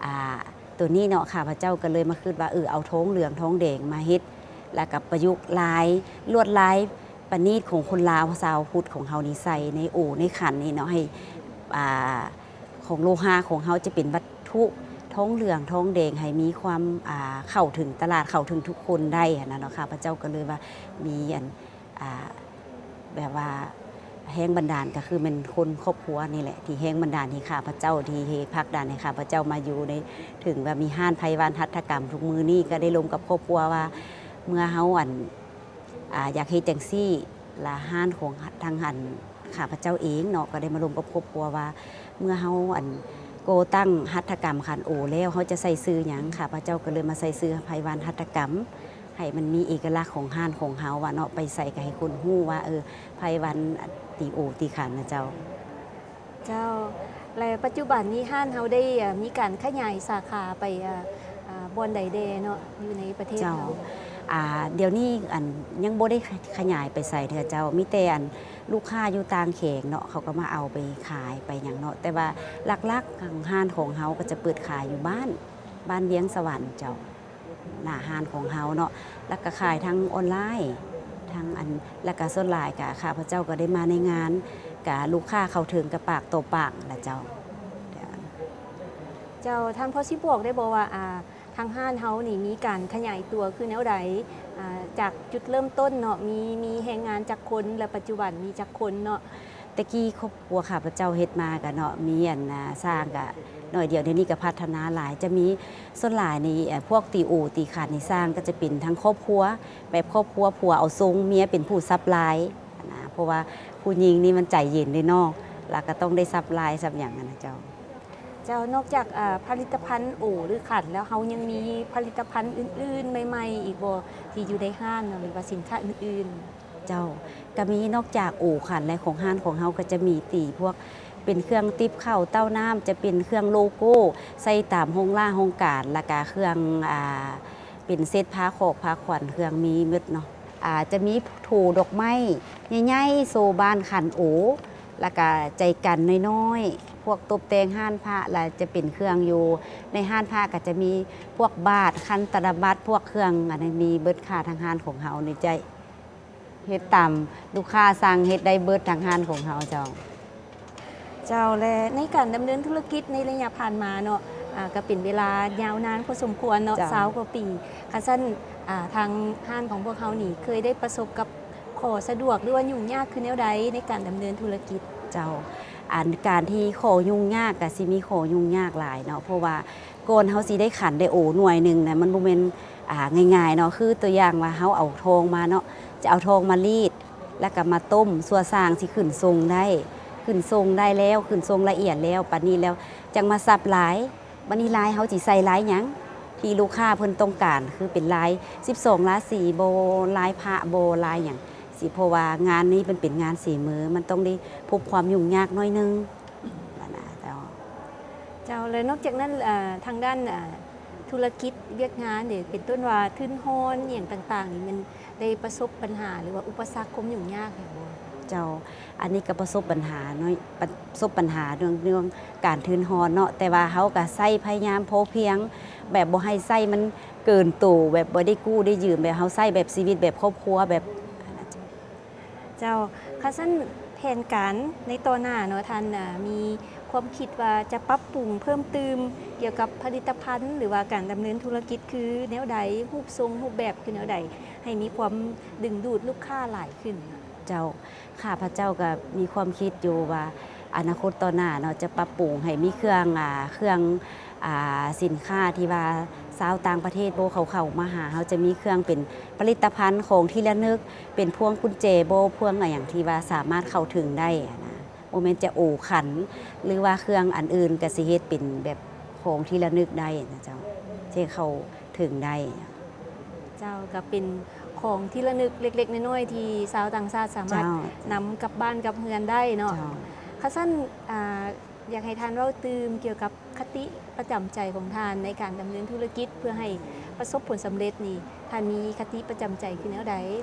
ອ່າ ໂຕນີ້ເນາະ ຂ້າພະເຈົ້າກະເລີຍມາຄຶດວ່າ ເອີ ເອົາທອງເຫຼືອງທອງແດງມາເຮັດ ແລ້ວກະປະຍຸກລາຍ ລວດລາຍປະນີດຂອງຄົນລາວຊາວພຸດຂອງເຮົານີ້ໃສ່ໃນໂອໃນຂັນນີ້ເນາະ ໃຫ້ ອ່າ ຂອງໂລຫະຂອງເຮົາຈະເປັນວັດຖຸທອງເຫຼືອງທອງແດງ ໃຫ້ມີຄວາມ ອ່າ ເຂົ້າເຖິງຕະຫຼາດ ເຂົ້າເຖິງທຸກຄົນໄດ້ຫັ້ນນະເນາະ ຂ້າພະເຈົ້າກະເລີຍວ່າມີ ອັນ ອ່າ ແບບວ່າແຮງບັນດານກະຄືແມ່ນຄົນຄອບຄົວນີ້ແຫຼະ ທີ່ແຮງບັນດານໃຫ້ຂ້າພະເຈົ້າ ທີ່ເຮັດຜັກດັນໃຫ້ຂ້າພະເຈົ້າມາຢູ່ໃນ ເຖິງວ່າມີຮ້ານໄພວັນຫັດຖະກຳທຸກມື້ນີ້ ກະໄດ້ລົມກັບຄອບຄົວວ່າ ເມື່ອເຮົາ ອັນ ອ່າ ຢາກເຮັດຈັ່ງຊີ້ ລະຮ້ານຂອງທາງ ອັນ ຂ້າພະເຈົ້າເອງເນາະ ກະໄດ້ມາລົມກັບຄອບຄົວວ່າ ເມື່ອເຮົາ ອັນ ກໍ່ຕັ້ງຫັດຖະກຳຂັນໂອແລ້ວ ເຮົາຈະໃສ່ຊື່ຫຍັງ? ຂ້າພະເຈົ້າກະເລີຍມາໃສ່ຊື່ໄພວັນຫັດຖະກຳ ໃຫ້ມັນມີເອກະລັກຂອງຮ້ານຂອງເຮົາວ່າເນາະ ໄປໃສກະໃຫ້ຄົນຮູ້ວ່າ ເອີ ໄພວັນຕີໂອຕີຂັນນະເຈົ້າ. ເຈົ້າ ແລະ ປັດຈຸບັນນີ້ຮ້ານເຮົາໄດ້ ເອີ ມີການຂະຫຍາຍສາຂາໄປ ເອີ ເອີ ບ່ອນໃດແດ່ເນາະ ຢູ່ໃນປະເທດເຮົາ? ເຈົ້າ ອ່າ ດຽວນີ້ ອັນ ຍັງບໍ່ໄດ້ຂະຫຍາຍໄປໃສເທື່ອເຈົ້າ ມີແຕ່ ອັນ ລູກຄ້າຢູ່ຕ່າງແຂວງເນາະ ເຂົາກະມາເອົາໄປຂາຍໄປຫຍັງເນາະ ແຕ່ວ່າຫຼັກໆ ທາງຮ້ານຂອງເຮົາກະຈະເປີດຂາຍຢູ່ບ້ານ ບ້ານວຽງສະຫວັນເຈົ້າ ໜ້າຮ້ານຂອງເຮົາເນາະ ແລ້ວກະຂາຍທາງອອນລາຍ ທາງ ອັນ ແລ້ວກະສ່ວນຫຼາຍກະຂ້າພະເຈົ້າກະໄດ້ມາໃນງານ ກະລູກຄ້າເຂົ້າເຖິງກະປາກຕໍ່ປາກລະເຈົ້າ. ເຈົ້າ ທ່ານພໍຊິບອກໄດ້ບໍ່ວ່າ ອ່າ ທາງຮ້ານເຮົານີ້ມີການຂະຫຍາຍຕົວຄືແນວໃດ? ອ່າ ຈາກຈຸດເລີ່ມຕົ້ນເນາະ ມີ ມີແຮງງານຈັກຄົນ ແລະ ປັດຈຸບັນມີຈັກຄົນເນາະ? ແຕ່ກີ້ຄອບຄົວຂ້າພະເຈົ້າເຮັດມາກະເນາະ ມີ ອັນ ອ່າ ຊ່າງກະໜ້ອຍດຽວ ດຽວນີ້ກະພັດທະນາຫຼາຍ ຈະມີ ສ່ວນຫຼາຍນີ້ ເອີ ພວກຕີໂອຕີຂັນນີ້ຊ່າງກະຈະເປັນທັງຄອບຄົວ ແບບຄອບຄົວຜົວເອົາຊົງ ເມຍເປັນຜູ້ຊັບລາຍຫັ້ນນະ ເພາະວ່າຜູ້ຍິງນີ້ມັນໃຈເຢັນເດ້ເນາະ ລະກະຕ້ອງໄດ້ຊັບລາຍຊັບຫຍັງຫັ້ນນະເຈົ້າ. ເຈົ້າ ນອກຈາກ ອ່າ ຜະລິດຕະພັນໂອ ຫຼື ຂັນແລ້ວ ເຮົາຍັງມີຜະລິດຕະພັນອື່ນໆ ໃໝ່ໆ ອີກບໍ່ ທີ່ຢູ່ໃນຮ້ານເນາະ ຫຼືວ່າສິນຄ້າອື່ນໆ? ເຈົ້າ ກະມີ ນອກຈາກໂອຂັນແລ້ວ ຂອງຮ້ານຂອງເຮົາກະຈະມີຕີພວກເປັນເຄື່ອງຕິບເຂົ້າເຕົ້ານ້ຳ ຈະເປັນເຄື່ອງໂລໂກ້ ໃສ່ຕາມໂຮງລາໂຮງການ ລະກະເຄື່ອງ ອ່າ ເປັນເຊັດຜ້າຄອກຜ້າຂວັນ ເຄື່ອງມີໝົດເນາະ ອ່າ ຈະມີໂຖດອກໄມ້ໃຫຍ່ໆ ໂຊບ້ານຂັນໂອ ລະກະໃຈກັນນ້ອຍໆ ພວກຕົບແຕ່ງຮ້ານພະ ລະຈະເປັນເຄື່ອງຢູ່ໃນຮ້ານພະ ກະຈະມີພວກບາດ ຂັນຕະລະບັດ ພວກເຄື່ອງ ອັນນັ້ນມີເບິດຄ່າ ທາງຮ້ານຂອງເຮົານີ້ຈະ ເຮັດຕາມລູກຄ້າສັ່ງ ເຮັດໄດ້ເບິດທາງຮ້ານຂອງເຮົາເຈົ້າ. ເຈົ້າ ແລະ ໃນການດຳເນີນທຸລະກິດໃນໄລຍະຜ່ານມາເນາະ ອ່າ ກະເປັນເວລາຍາວນານພໍສົມຄວນເນາະ ເຈົ້າ ຊາວກວ່າປີ ຄັນຊັ້ນ ອ່າ ທາງຮ້ານຂອງພວກເຮົານີ້ເຄີຍໄດ້ປະສົບກັບຂໍ້ສະດວກ ຫຼືວ່າຫຍຸ້ງຍາກຄືແນວໃດໃນການດຳເນີນທຸລະກິດ? ເຈົ້າ ອັນ ການທີ່ຂໍ້ຫຍຸ້ງຍາກ ກະຊິມີຂໍ້ຫຍຸ້ງຍາກຫຼາຍເນາະ ເພາະວ່າ ກ່ອນເຮົາຊິໄດ້ຂັນໄດ້ໂອໜ່ວຍໜຶ່ງນະ ມັນບໍ່ແມ່ນ ອ່າ ງ່າຍໆເນາະ ຄືຕົວຢ່າງວ່າເຮົາເອົາທອງມາເນາະ ຈະເອົາທອງມາລີດ ແລ້ວກະມາຕົ້ມ ຊົ່ວຊ່າງຊິຂຶ້ນຊົງໄດ້ ຂຶ້ນຊົງໄດ້ແລ້ວ ຂຶ້ນຊົງລະອຽດແລ້ວ ປານນີ້ແລ້ວ ຈັ່ງມາສັບລາຍ ບາດນີ້ລາຍເຮົາຊິໃສ່ລາຍຫຍັງ ທີ່ລູກຄ້າເພິ່ນຕ້ອງການ ຄືເປັນລາຍສິບສອງລາສີບໍ ລາຍພະບໍ ລາຍຫຍັງຊີ້ ເພາະວ່າງານນີ້ມັນເປັນງານສີມື ມັນຕ້ອງໄດ້ພົບຄວາມຫຍຸ້ງຍາກໜ້ອຍໜຶ່ງ. ນັ້ນນະເຈົ້າ. ເຈົ້າ ແລະ ນອກຈາກນັ້ນ ເອີ ທາງດ້ານ ເອີ ທຸລະກິດວຽກງານເດ ເປັນຕົ້ນວ່າທຶນຮອນອີ່ຫຍັງຕ່າງໆນີ້ ແມ່ນໄດ້ປະສົບບັນຫາ ຫຼືວ່າອຸປະສັກຄວາມຫຍຸ້ງຍາກຫຍັງບໍ່? ເຈົ້າ ອັນນີ້ກະປະສົບບັນຫາໜ້ອຍ ປະສົບບັນຫາເລື່ອງ ເລື່ອງການທຶນຮອນເນາະ ແຕ່ວ່າເຮົາກະໃຊ້ພະຍາຍາມພໍພຽງ ແບບບໍ່ໃຫ້ໃຊ້ມັນເກີນໂຕ ແບບບໍ່ໄດ້ກູ້ໄດ້ຢືມ ແບບເຮົາໃຊ້ແບບຊີວິດແບບຄອບຄົວແບບ ເຈົ້າ ຄັນຊັ້ນແຜນການໃນຕໍ່ໜ້າເນາະ ທ່ານ ອ່າ ມີຄວາມຄິດວ່າຈະປັບປຸງເພີ່ມຕື່ມກ່ຽວກັບຜະລິດຕະພັນ ຫຼືວ່າການດຳເນີນທຸລະກິດຄືແນວໃດ? ຮູບຊົງ ຮູບແບບຄືແນວໃດ? ໃຫ້ມີຄວາມດຶງດູດລູກຄ້າຫຼາຍຂຶ້ນ. ເຈົ້າ ຂ້າພະເຈົ້າກະມີຄວາມຄິດຢູ່ວ່າ ອະນາຄົດຕໍ່ໜ້າເນາະ ຈະປັບປຸງໃຫ້ມີເຄື່ອງ ອາ ເຄື່ອງ ອາ ສິນຄ້າທີ່ວ່າຊາວຕ່າງປະເທດບໍ່ ເຂົາເຂົ້າມາຫາເຮົາ ຈະມີເຄື່ອງເປັນຜະລິດຕະພັນ ຂອງທີ່ລະນຶກ ເປັນພວງກຸນແຈບໍ່ ພວງອະຫຍັງທີ່ວ່າສາມາດເຂົ້າເຖິງໄດ້ຫັ້ນນະ ບໍ່ແມ່ນຈະໂອຂັນ ຫຼືວ່າເຄື່ອງອັນອື່ນ ກະຊິເຮັດເປັນແບບຂອງທີ່ລະນຶກໄດ້ນະເຈົ້າ ທີ່ເຂົ້າເຖິງໄດ້. ເຈົ້າ ກໍເປັນຂອງທີ່ລະນຶກເລັກໆນ້ອຍໆ ທີ່ຊາວຕ່າງຊາດສາມາດ ເຈົ້າ ນຳກັບບ້ານກັບເຮືອນໄດ້ເນາະ. ເຈົ້າ ຄັນຊັ້ນ ອາ ຢາກໃຫ້ທ່ານເວົ້າຕື່ມກ່ຽວກັບຄະຕິປະຈຳໃຈຂອງທ່ານໃນການດຳເນີນທຸລະກິດ ເພື່ອໃຫ້ປະສົບຜົນສຳເລັດນີ້ ທ່ານມີຄະຕິປະຈຳໃຈຄືແນວໃດ?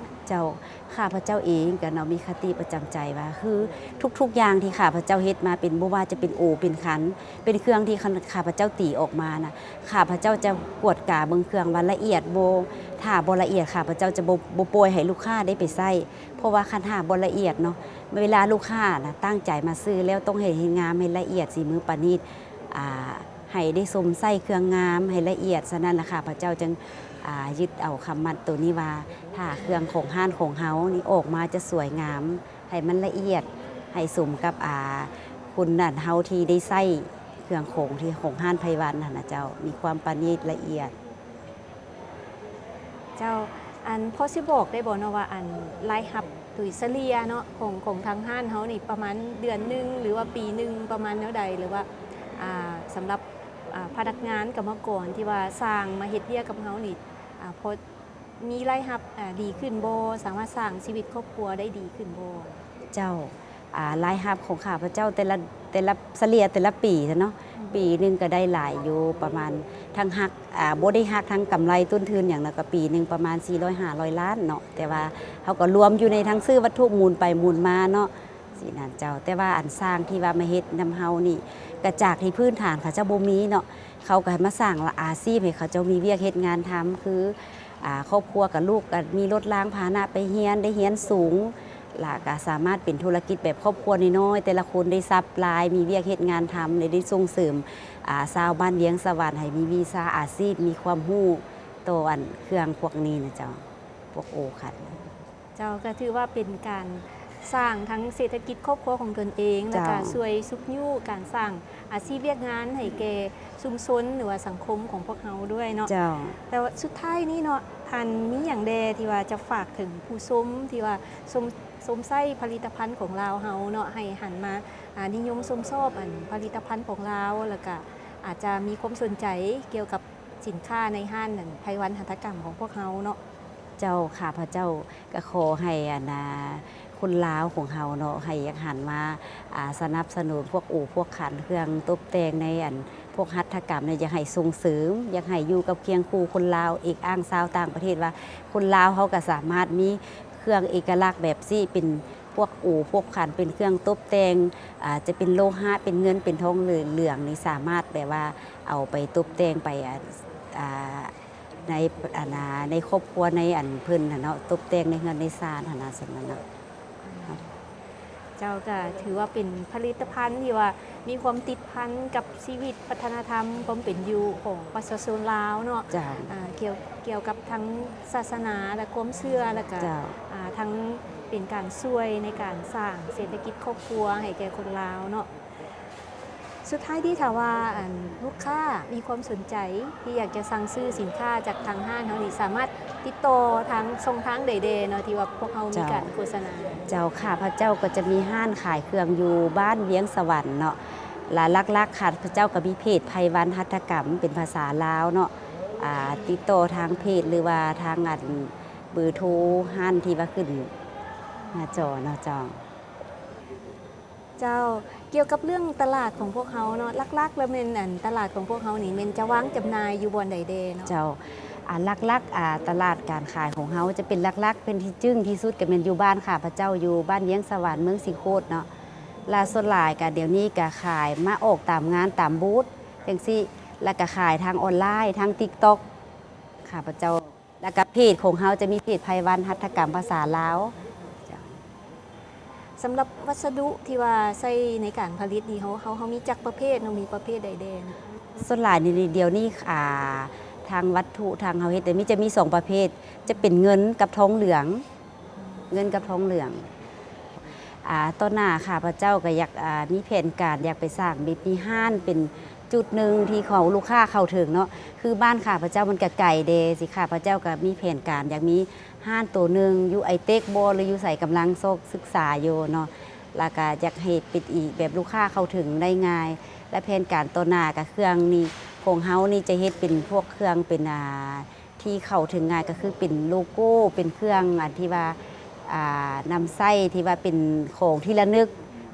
ເຈົ້າ ຂ້າພະເຈົ້າເອງກະເນາະ ມີຄະຕິປະຈຳໃຈວ່າ ຄືທຸກໆຢ່າງທີ່ຂ້າພະເຈົ້າເຮັດມາເປັນ ບໍ່ວ່າຈະເປັນໂອເປັນຂັນ ເປັນເຄື່ອງທີ່ຂ້າພະເຈົ້າຕີອອກມານະ ຂ້າພະເຈົ້າຈະກວດກາເບິ່ງເຄື່ອງວ່າລະອຽດບໍ່ ຖ້າບໍ່ລະອຽດ ຂ້າພະເຈົ້າຈະບໍ່ ບໍ່ປ່ອຍໃຫ້ລູກຄ້າໄດ້ໄປໃຊ້ ເພາະວ່າຄັນຖ້າບໍ່ລະອຽດເນາະ ເວລາລູກຄ້ານະຕັ້ງໃຈມາຊື້ແລ້ວ ຕ້ອງເຮັດໃຫ້ງາມ ໃຫ້ລະອຽດ ສີມືປານີດ ອາ ໃຫ້ໄດ້ຊົມໃຊ້ເຄື່ອງງາມໃຫ້ລະອຽດ. ສະນັ້ນລະ ຂ້າພະເຈົ້າຈຶ່ງ ອາ ຍຶດເອົາຄຳໝັ້ນໂຕນີ້ວ່າ ຖ້າເຄື່ອງຂອງຮ້ານຂອງເຮົານີ້ອອກມາຈະສວຍງາມ ໃຫ້ມັນລະອຽດ ໃຫ້ສົມກັບ ອາ ຄົນນັ້ນເຮົາທີ່ໄດ້ໃຊ້ເຄື່ອງຂອງທີ່ ຂອງຮ້ານໄພວັນຫັ້ນນະເຈົ້າ ມີຄວາມປານີດລະອຽດ. ເຈົ້າ ອັນ ພໍຊິບອກໄດ້ບໍ່ເນາະວ່າ ອັນ ລາຍຮັບໂດຍສະເລ່ຍເນາະ ຂອງ ຂອງທາງຮ້ານເຮົານີ້ ປະມານເດືອນໜຶ່ງ ຫຼືວ່າປີໜຶ່ງ ປະມານແນວໃດ ຫຼືວ່າ ອາ ສຳລັບ ອາ ພະນັກງານກຳມະກອນທີ່ວ່າຊ່າງມາເຮັດວຽກກັບເຮົານີ້ ອາ ພໍ ມີລາຍຮັບ ອາ ດີຂຶ້ນບໍ່? ສາມາດສ້າງຊີວິດຄອບຄົວໄດ້ດີຂຶ້ນບໍ່? ເຈົ້າ ອາ ລາຍຮັບຂອງຂ້າພະເຈົ້າແຕ່ລະ ແຕ່ລະ ສະເລ່ຍແຕ່ລະປີຊັ້ນເນາະ ອືມ ປີໜຶ່ງກໍໄດ້ຫຼາຍຢູ່ ປະມານ ທັງຫັກ ອາ ບໍ່ໄດ້ຫັກທັງກຳໄລຕົ້ນທຶນຫຍັງນະ ກໍປີໜຶ່ງປະມານສີ່ຮ້ອຍຫ້າຮ້ອຍລ້ານເນາະ ແຕ່ວ່າເຮົາກໍລວມຢູ່ໃນທັງຊື້ວັດຖຸໝູນໄປໝູນມາເນາະ ຊີ້ນັ້ນເຈົ້າ. ແຕ່ວ່າອັນຊ່າງທີ່ວ່າມາເຮັດນຳເຮົານີ້ ກະຈາກທີ່ພື້ນຖານເຂົາເຈົ້າບໍ່ມີເນາະ ເຂົາກໍໃຫ້ມາສ້າງອາຊີບໃຫ້ເຂົາເຈົ້າມີວຽກເຮັດງານທຳ ຄື ອາ ຄອບຄົວກັບລູກກໍມີລົດລາງພາຫະນະໄປຮຽນ ໄດ້ຮຽນສູງ ລະກະສາມາດເປັນທຸລະກິດແບບຄອບຄົວນ້ອຍໆ ແຕ່ລະຄົນໄດ້ຊັບລາຍ ມີວຽກເຮັດງານທຳ ໄດ້ ໄດ້ສົ່ງເສີມ ອາ ຊາວບ້ານວຽງສະຫວັນໃຫ້ມີວິຊາອາຊີບ ມີຄວາມຮູ້ຕໍ່ອັນເຄື່ອງພວກນີ້ນະເຈົ້າ ພວກໂອຂັນ. ເຈົ້າ ກໍຖືວ່າເປັນການສ້າງທັງເສດຖະກິດຄອບຄົວຂອງຕົນເອງ ແລ້ວກໍ ເຈົ້າ ຊ່ວຍຊຸກຍູ້ການສ້າງອາຊີບວຽກງານໃຫ້ແກ່ຊຸມຊົນ ຫຼືວ່າສັງຄົມຂອງພວກເຮົາດ້ວຍເນາະ. ເຈົ້າ ແຕ່ວ່າສຸດທ້າຍນີ້ເນາະ ທ່ານມີຫຍັງແດ່ທີ່ວ່າຈະຝາກເຖິງຜູ້ຊົມ ທີ່ວ່າຊົມ ຊົມໃຊ້ຜະລິດຕະພັນຂອງລາວເຮົາເນາະ ໃຫ້ຫັນມາ ອາ ນິຍົມຊົມຊອບອັນຜະລິດຕະພັນຂອງລາວ ແລ້ວກະອາດຈະມີຄວາມສົນໃຈກ່ຽວກັບສິນຄ້າໃນຮ້ານອັນໄພວັນຫັດຖະກຳຂອງພວກເຮົາເນາະ? ເຈົ້າ ຂ້າພະເຈົ້າກະຂໍໃຫ້ອັນນາ ຄົນລາວຂອງເຮົາເນາະ ໃຫ້ຢາກຫັນມາ ອາ ສະໜັບສະໜູນພວກໂອພວກຂັນ ເຄື່ອງຕົບແຕ່ງໃນອັນພວກຫັດຖະກຳນີ້ ຢາກໃຫ້ສົ່ງເສີມ ຢາກໃຫ້ຢູ່ກັບຄຽງຄູ່ຄົນລາວ ເອກອ້າງຊາວຕ່າງປະເທດວ່າ ຄົນລາວເຮົາກະສາມາດມີເຄື່ອງເອກະລັກແບບຊີ້ ເປັນພວກໂອພວກຂັນ ເປັນເຄື່ອງຕົບແຕ່ງ ອາ ຈະເປັນໂລຫະ ເປັນເງິນ ເປັນທອງເຫຼືອງນີ້ ສາມາດແບບວ່າເອົາໄປຕົບແຕ່ງໄປ ອາ ໃນ ອັນນາ ໃນຄອບຄົວ ໃນອັນເພິ່ນຫັ້ນເນາະ ຕົບແຕ່ງໃນເຮືອນໃນຊານຫັ້ນນະ ຊັ້ນນະເນາະ. ເຈົ້າ ກໍຖືວ່າເປັນຜະລິດຕະພັນທີ່ວ່າມີຄວາມຕິດພັນກັບຊີວິດວັດທະນະທຳຄວາມເປັນຢູ່ຂອງປະຊາຊົນລາວເນາະ. ເຈົ້າ ອາ ກ່ຽວ ກ່ຽວກັບທັງສາສະໜາ ແລະ ຄວາມເຊື່ອ ແລ້ວກະ ເຈົ້າ ອາ ທັງເປັນການຊ່ວຍໃນການສ້າງເສດຖະກິດຄອບຄົວໃຫ້ແກ່ຄົນລາວເນາະ. ສຸດທ້າຍນີ້ ຖ້າວ່າ ອັນ ລູກຄ້າມີຄວາມສົນໃຈທີ່ຢາກຈະສັ່ງຊື້ສິນຄ້າຈາກທາງຮ້ານເຮົານີ້ ສາມາດຕິດຕໍ່ທາງຊ່ອງທາງໃດແດ່ເນາະ ທີ່ວ່າພວກເຮົາມີການໂຄສະນາ? ເຈົ້າ ເຈົ້າ ຂ້າພະເຈົ້າກໍຈະມີຮ້ານຂາຍເຄື່ອງຢູ່ບ້ານວຽງສະຫວັນເນາະ ລະຫຼັກໆ ຂ້າພະເຈົ້າກໍມີເພຈໄພວັນຫັດຖະກຳ ເປັນພາສາລາວເນາະ ອາ ຕິດຕໍ່ທາງເພຈ ຫຼືວ່າທາງອັນເບີໂທຮ້ານທີ່ວ່າຂຶ້ນໜ້າຈໍເນາະ. ເຈົ້າ ເຈົ້າ ກ່ຽວກັບເລື່ອງຕະຫຼາດຂອງພວກເຮົາເນາະ ຫຼັກໆ ແລ້ວແມ່ນ ອັນ ຕະຫຼາດຂອງພວກເຮົານີ້ແມ່ນຈະວາງຈຳໜ່າຍຢູ່ບ່ອນໃດແດ່ເນາະ? ເຈົ້າ ອາ ຫຼັກໆ ອາ ຕະຫຼາດການຂາຍຂອງເຮົາຈະເປັນຫຼັກໆ ເປັນທີ່ຈຶ້ງທີ່ສຸດກໍແມ່ນຢູ່ບ້ານຂ້າພະເຈົ້າ ຢູ່ບ້ານວຽງສະຫວັນ ເມືອງສີໂຄດເນາະ ລະສ່ວນຫຼາຍກໍດຽວນີ້ກໍຂາຍມາອອກຕາມງານຕາມບູດຈັ່ງຊີ້ ລະກໍຂາຍທາງອອນລາຍ ທາງຕິກຕັອກ ຂ້າພະເຈົ້າ ລະກະເພຈຂອງເຮົາຈະມີເພຈໄພວັນຫັດຖະກຳພາສາລາວ. ເຈົ້າ ສຳລັບວັດສະດຸທີ່ວ່າໃຊ້ໃນການຜະລິດນີ້ ເຮົາ ເຮົາ ເຮົາມີຈັກປະເພດເນາະ ມີປະເພດໃດແດ່ເນາະ? ສ່ວນຫຼາຍໃນດຽວນີ້ ອາ ທາງວັດຖຸທາງເຮົາເຮັດນີ້ ຈະມີສອງປະເພດ ຈະເປັນເງິນກັບທອງເຫຼືອງ ເງິນກັບທອງເຫຼືອງ. ອ່າ ຕໍ່ໜ້າຂ້າພະເຈົ້າກໍຢາກ ອ່າ ມີແຜນການຢາກໄປສ້າງແບບມີຮ້ານເປັນຈຸດໜຶ່ງທີ່ເຂົາ ລູກຄ້າເຂົ້າເຖິງເນາະ ຄືບ້ານຂ້າພະເຈົ້າມັນກໍໄກແດ່ ຊິຂ້າພະເຈົ້າກໍມີແຜນການຢາກມີຮ້ານໂຕໜຶ່ງຢູ່ໄອເຕັກບໍ ຫຼືຢູ່ໃສ ກຳລັງຊອກສຶກສາຢູ່ເນາະ ແລ້ວກໍຢາກເຮັດເປັນອີກແບບລູກຄ້າເຂົ້າເຖິງໄດ້ງ່າຍ ແລະແຜນການຕໍ່ໜ້າກໍເຄື່ອງນີ້ ຂອງເຮົານີ້ຈະເຮັດເປັນພວກເຄື່ອງເປັນ ອ່າ ທີ່ເຂົ້າເຖິງງ່າຍກໍຄືເປັນໂລໂກ້ ເປັນເຄື່ອງອັນທີ່ວ່າ ອ່າ ນຳໃຊ້ທີ່ວ່າເປັນຂອງທີ່ລະນຶກ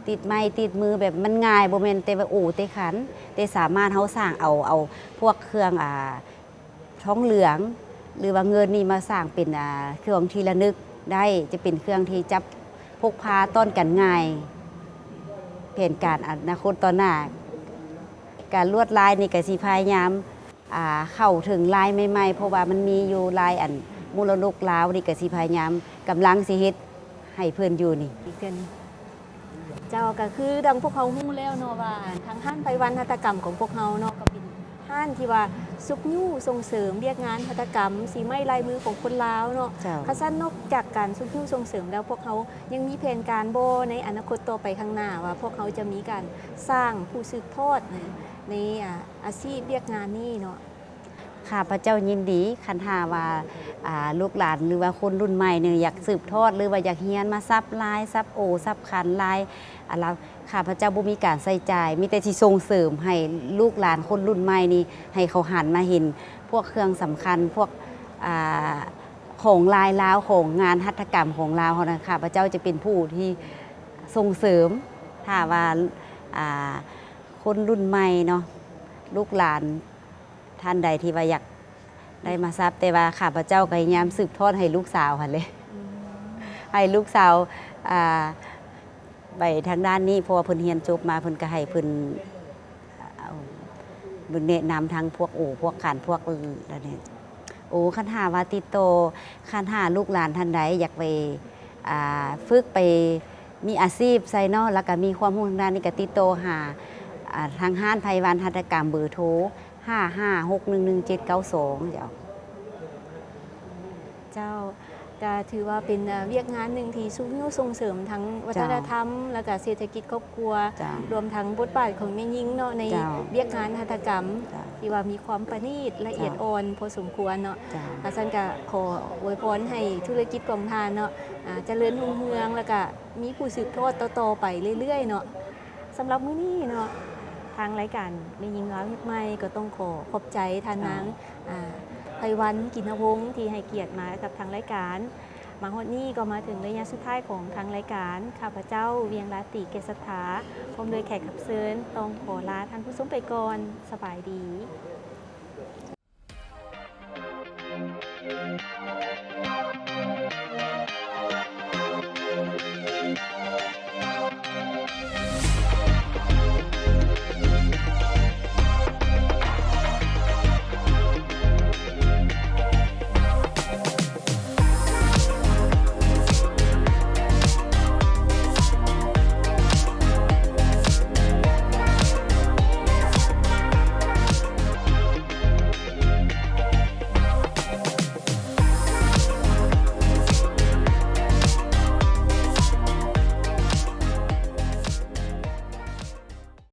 ຕິດໄມ້ຕິດມື ແບບມັນງ່າຍ ບໍ່ແມ່ນແຕ່ວ່າໂອແຕ່ຂັນ ແຕ່ສາມາດເຮົາສ້າງເອົາ ເອົາພວກເຄື່ອງ ອ່າ ທອງເຫຼືອງ ຫຼືວ່າເງິນນີ້ມາສ້າງເປັນ ອ່າ ເຄື່ອງທີ່ລະນຶກໄດ້ ຈະເປັນເຄື່ອງທີ່ຈັບ ພົກພາຕ້ອນກັນງ່າຍ ແຜນການອະນາຄົດຕໍ່ໜ້າ ການລວດລາຍນີ້ກະຊິພະຍາຍາມ ອ່າ ເຂົ້າເຖິງລາຍໃໝ່ໆ ເພາະວ່າມັນມີຢູ່ລາຍອັນ ມໍລະດົກລາວນີ້ກະຊິພະຍາຍາມ ກຳລັງຊິເຮັດໃຫ້ເພິ່ນຢູ່ນີ້ ເຈົ້າ ກະຄືດັ່ງພວກເຮົາຮູ້ແລ້ວເນາະວ່າ ທາງຮ້ານໄພວັນຫັດຖະກຳຂອງພວກເຮົາເນາະ ກໍເປັນ ຮ້ານທີ່ວ່າຊຸກຍູ້ສົ່ງເສີມວຽກງານຫັດຖະກຳສີໄມ້ລາຍມືຂອງຄົນລາວເນາະ ເຈົ້າ ຄັນຊັ້ນນອກຈາກການຊຸກຍູ້ສົ່ງເສີມແລ້ວ ພວກເຮົາຍັງມີແຜນການບໍ່ໃນອະນາຄົດຕໍ່ໄປຂ້າງໜ້າ ວ່າພວກເຮົາຈະມີການສ້າງຜູ້ສືບທອດໃນ ໃນ ອາ ອາຊີບວຽກງານນີ້ເນາະ? ຂ້າພະເຈົ້າຍິນດີ ຄັນຖ້າວ່າ ອ່າ ລູກຫຼານ ຫຼືວ່າຄົນລຸ້ນໃໝ່ນີ້ຢາກສືບທອດ ຫຼືວ່າຢາກຮຽນມາສັບລາຍ ສັບໂອ ສັບຂັນລາຍ ອາ ລາວ ຂ້າພະເຈົ້າບໍ່ມີການໃຊ້ຈ່າຍ ມີແຕ່ຊິສົ່ງເສີມໃຫ້ລູກຫຼານຄົນລຸ້ນໃໝ່ນີ້ ໃຫ້ເຂົາຫັນມາເຫັນພວກເຄື່ອງສຳຄັນ ພວກ ອ່າ ຂອງລາຍລາວ ຂອງງານຫັດຖະກຳຂອງລາວເຮົານະ ຂ້າພະເຈົ້າຈະເປັນຜູ້ທີ່ສົ່ງເສີມ ຖ້າວ່າ ອ່າ ຄົນລຸ້ນໃໝ່ເນາະ ລູກຫຼານທ່ານໃດທີ່ວ່າຢາກໄດ້ມາສັບ ແຕ່ວ່າຂ້າພະເຈົ້າກໍພະຍາຍາມສືບທອດໃຫ້ລູກສາວຫັ້ນແຫຼະ ອືມ ໃຫ້ລູກສາວ ອ່າ ໄປທາງດ້ານນີ້ ເພາະວ່າເພິ່ນຮຽນຈົບມາ ເພິ່ນກໍໃຫ້ເພິ່ນ ເອົາ ແນະນຳທາງພວກໂອ ພວກຂັນ ພວກ ອັນນີ້ ໂອ ຄັນຖ້າວ່າຕິດຕໍ່ ຄັນຖ້າລູກຫຼານທ່ານໃດຢາກໄປ ອ່າ ຝຶກໄປມີອາຊີບໃສ່ເນາະ ແລ້ວກໍມີຄວາມຮູ້ທາງດ້ານນີ້ ກໍຕິດຕໍ່ຫາ ອ່າ ທາງຮ້ານໄພວັນຫັດຖະກຳ ເບີໂທ ຫ້າຫ້າຫົກໜຶ່ງໜຶ່ງເຈັດເກົ້າສອງ ເຈົ້າ. ເຈົ້າ ກະຖືວ່າເປັນ ເອີ ວຽກງານໜຶ່ງທີ່ຊຸກຍູ້ສົ່ງເສີມທັງວັດທະນະທຳ ເຈົ້າ ແລ້ວກະເສດຖະກິດຄອບຄົວ ເຈົ້າ ລວມທັງບົດບາດຂອງແມ່ຍິງເນາະ ໃນ ເຈົ້າ ວຽກງານຫັດຖະກຳ ເຈົ້າ ທີ່ວ່າມີຄວາມປະນີດລະອຽດ ເຈົ້າ ອ່ອນພໍສົມຄວນເນາະ ເຈົ້າ ຄັນຊັ້ນກະຂໍອວຍພອນໃຫ້ທຸລະກິດຂອງທ່ານເນາະ ອ່າ ຈະເລີນຮຸ່ງເຮືອງ ແລ້ວກະມີຜູ້ສືບທອດຕໍ່ໆໄປເລື້ອຍໆເນາະ. ສຳລັບມື້ນີ້ເນາະ ທາງລາຍການແມ່ຍິງລາວຍຸກໃໝ່ ກໍຕ້ອງຂໍຂອບໃຈທ່ານນາງ ເຈົ້າ ອ່າ ໄພວັນ ກິນນະວົງ ທີ່ໃຫ້ກຽດມາກັບທາງລາຍການ. ມາຮອດນີ້ກໍມາເຖິງໄລຍະສຸດທ້າຍຂອງທາງລາຍການ. ຂ້າພະເຈົ້າ ວຽງລາຕີ ແກ່ສັດທາ ພ້ອມດ້ວຍແຂກຮັບເຊີນ ຕ້ອງຂໍລາທ່ານຜູ້ຊົມໄປກ່ອນ. ສະບາຍດີ.